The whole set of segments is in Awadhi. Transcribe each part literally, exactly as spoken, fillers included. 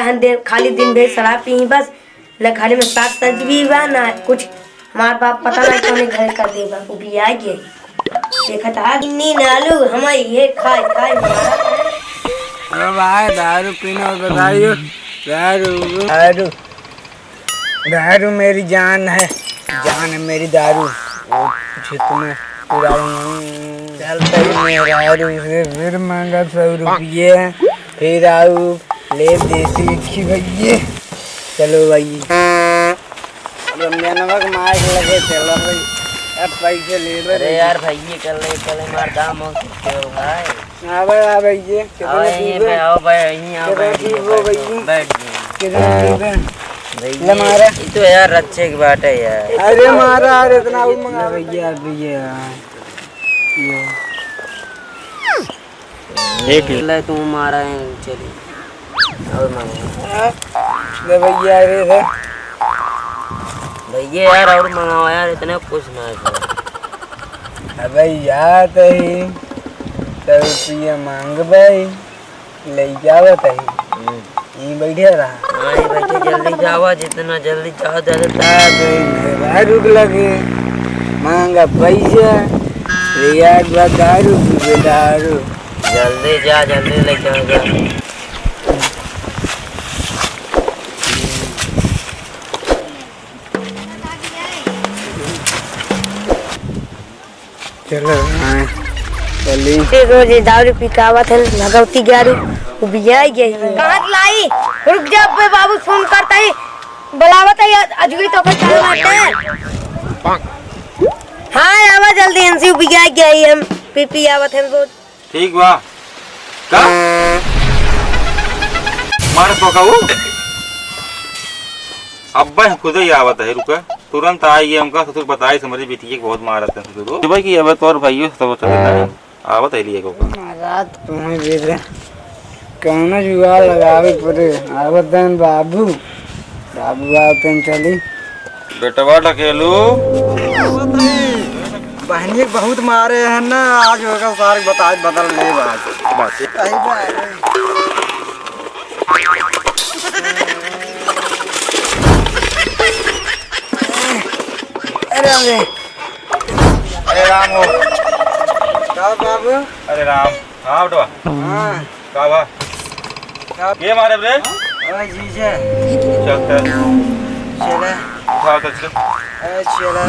हम दिन, खाली दिन भर शराब पी बस, न घरे में साग सब्जी भी बा, न कुछ। हमार बाप पता नहीं कौने घर कर दे बा, वो भी आ गए। देखत हा, नीन आलू, हम ये खाए, खाए मारा। अरे भाई, दारू पीना और बताइयो। दारू, दारू, दारू मेरी जान है, जान है मेरी दारू। वो कुछ तुम्हें चलता ही नहीं, दारू से फिर मांगा सौ रुपये, फिर आऊ ले देसी खिबैये। चलो भाई। रमजानवा के मार के लगे चलो भाई। अब पैसे ले लो अरे भाई। यार, भैया, कल नहीं, कल नहीं, मार दाम हो सकते हो भाई। हाँ भाई, हाँ भाई, ये कितना आओ, यहीं पीबे? पे आओ भाई, यहीं आओ, कितना बैठ जाओ, पीबो बैठ भाई? जाओ, बैठ जाओ। कितना पीबे? भैया, ले मारा। ये तो यार अच्छे की बात है यार। अरे मारा यार, इतना भी मंगा भैया, भैया। ये। एक ले तू मारा है, चली। और मंगा। हाँ? ले भैया, अरे रे। भैया यार, और मंगाओ यार, इतने कुछ ना है। अबे यार, तही सौ रुपया मांग भाई, ले जावा तही। हम्म। यहीं बैठे रहा। हाँ, यहीं बैठे, जल्दी जावा, जितना जल्दी जाओ, ज्यादा तार। भाई रुक लगे, मांगा पैसा, ले यार बा दारू, पीबे दारू। जल्दी जा, जल्दी लेके आ जा। चलो, हाँ, चली। एक रोज दारू पी के आवत है, भगवती गारू, वो भी आई गई है। कहाँ से लाई? रुक जा, अबे बाबू फोन करता ही, बुलावत है, अजूरी तो कोई चालू बाटे। हाँ, आवा जल्दी, एनसी भी आई गई, हम पी पी आवत है रोज। ठीक बा। का? मार तो कहू। अब्बे खुदे ही आवत है, रुका। तुरंत आई है उनका ससुर बताई समझी बिटिया के बहुत मारत है ससुर। भाई कि अबे तोर भाइयों सब चले जाए। आवत है लिए को। रात तुम्हें भी रे। कौनो जुगाड़ लगावे पड़े। आवत हैं बाबू। बाबू आवत हैं चली। बेटवा ढकेलू। बहनी के बहुत मारे हैं ना, आज होगा सारे बताए बदल ले आज। बस। सही बात है। अरे, अरे। अरे राम हो। का बाबू? अरे राम। हाँ बेटवा। हाँ। का बा? का? के मारे रे? अरे जीजा। चल, चल। चला। उठा, उठा, चल। अरे चला।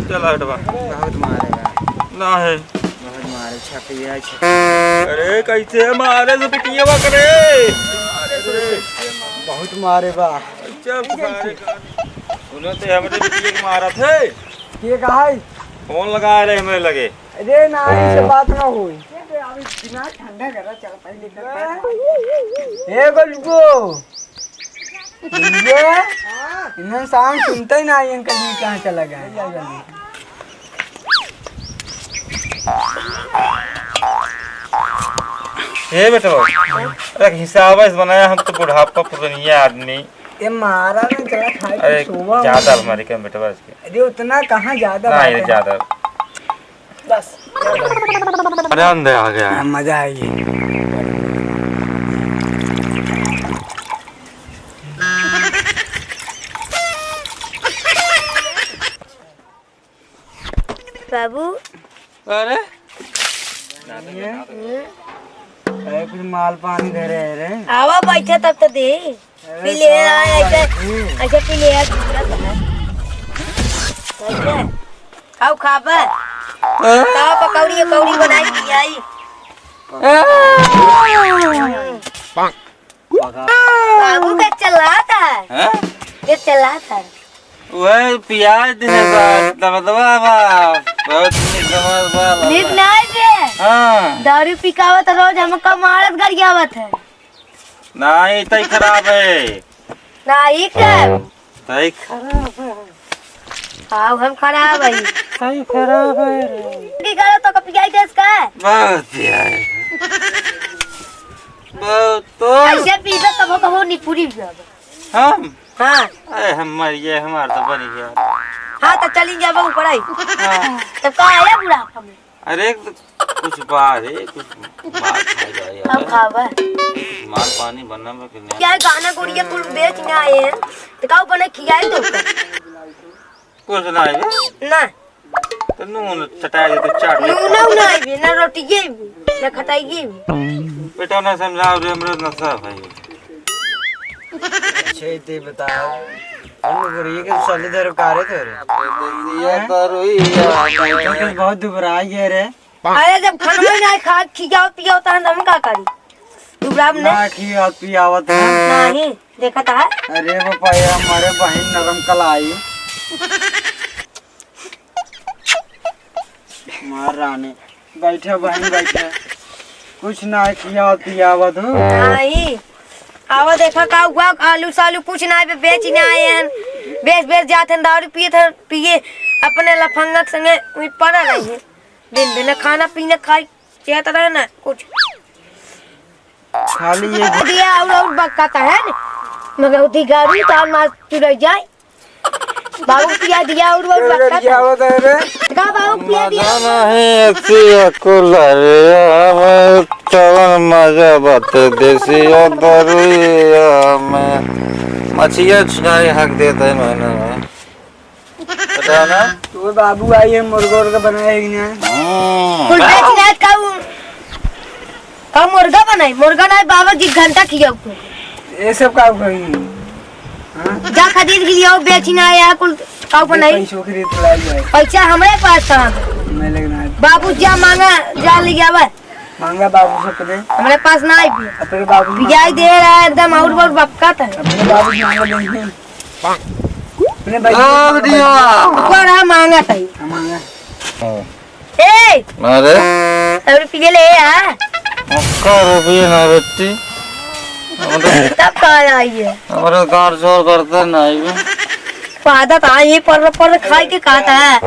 चल, हट बा। बहुत मारे बा। ना है। बहुत मारे, छपिया, छपिया। अरे, कैसे मारे से पिटिया बा करे? बहुत मारे बा। चल, सारे का। उन्हें तो हमरे पिटिया के मारा थे। के कहा है? फोन लगा रहे हमरे लगे। अरे ना, इनसे बात ना होई। अबे दिमाग ठंडा करा, चल पहले कर। ए गोलुओ, ये इन्हें साउंड सुनते ही ना, ये कहीं कहाँ चला गया। ए बेटो, अरे हिसाब से बनाया, हम तो बुढ़ापा पुरनिया आदमी। ये मारा ना, चला खाए के अरे सोवा ज्यादा हमारे क्या बेटवा इसके। अरे उतना कहाँ ज्यादा ना, बात ये है। ज्यादा। बस। आनंद आ गया। हाँ, मजा आ गया। बाबू। अरे? अरे, कुछ माल पानी धरे है रे। आवा बैठे तब तो दे। अरे पी ले, का आ, ऐसे, हम्म। ऐसे पी ले, यार, दूसरा तो है। कैसे? खाओ, खाबे। हाँ? खाओ, पकौड़ी, पकौड़ी बनाई, पियाई। हाँ। बाबू का चिल्लाता है। हाँ? ये चिल्लाता है। वह पियाज दिने बा, दबदबा बा, बहुत नीक दबदबा बा। नीक ना है बे। हाँ। दारू पिकावत रोज हमका मारत गरियावत है। नाही, तई खराब है। नाही के? तई खराब है। हाँ, हम खराब है। तई खराब है रे। की करे तो का पियाई देस का? बहुत पियाई। बहुत तो। ऐसे पीबे कबो कबो निपुरी भी आवे। हम? हाँ। अरे हम मर गए, हमार तो बन गया। हाँ, तो चली जाबो ऊपर आई। हाँ। तब का आया बुढ़ापा में? अरे, कुछ बा रे, कुछ बात है यार। अब खाबा। कुछ माल पानी बनना बा कि नहीं? क्या गाना गोड़िया कुल बेच ना आए हैं, तो का बने खियाए तो? कुछ ना आए बे? ना। तो नून चटाए दे, तो चाट ले। नून ना आए बे, ना रोटी ये भी, ना खटाई ये भी। बेटा ना समझाओ रे, हमरे नशा भाई। अच्छा, ये ते बताओ, हम लोग ये के साले धर कारे थे रे? ये हैं? करो ही यार। तो कुछ बहुत दुबरा गया रे। अरे, जब खाना ही ना खा, खियाओ पियाओ, तहन हम का करी? दुबरा में ना खियाओ पियावत है। नहीं, देखा था। अरे बापा, ये हमारे बहिन नरम कलाई। मार रानी, बैठे बहिन, बैठे। कुछ ना खियावत पियावत हो। नहीं, आवा देखा का हुआ, आलू सालू कुछ ना बे-, बेच ना आए हैं। बेच, बेच जात हैं, दारू पिए थे, पिए अपने लफंगत संगे वहीं पड़ा रही है। दिन दिन खाना पीना खाई, चेत रहे ना कुछ। खाली ये दिया और, और बक्का तो है ना, मगर उठी गाड़ी तार मार चुराई जाए। बाबू पिया दिया और वो क्या बक्का क्या था। होता है रे? का बाबू पिया दिया? मजा नहीं ऐसी अकुल रे, अब कवन मजा बात देसी दरुइया में। मछिया छुड़ाई हक देते हैं महीने में। बताओ ना। तो बाबू आई है, मुर्गा उर्गा बनाए है कि नहीं? हम्म। कुल बेच ना का उ-, का मुर्गा बनाई? मुर्गा ना, बाबा जी घंटा खियाओ को। ये सब का कही? हाँ? जा खरीद के लियाओ, बेच ना आया कुल का ये बनाई। पैसों के लिए तो लाई जाए। पैसा हमरे पास था। मैं लेकिन आज बाबू जा मांगा, जा ले आवा। मांगा बाबू से पहले। हमरे पास ना आई भी। अपने बाबू से पियाई दे रहा है एकदम और बहुत बक्का था। अपने बाबू से मांगा लेंगे। अपने भाई से आ, मांगा बढ़िया। भाई। ऊपर आ मांगा था। हाँ, मांगा। ए! अरे? अब रुपये ले आ। उसका रुपये ना बेटी। हमरे तब कहाँ आई है? हमरे गांड जोर करते ना आई बे। आदत आई है, पर, पर खाए के खाता है।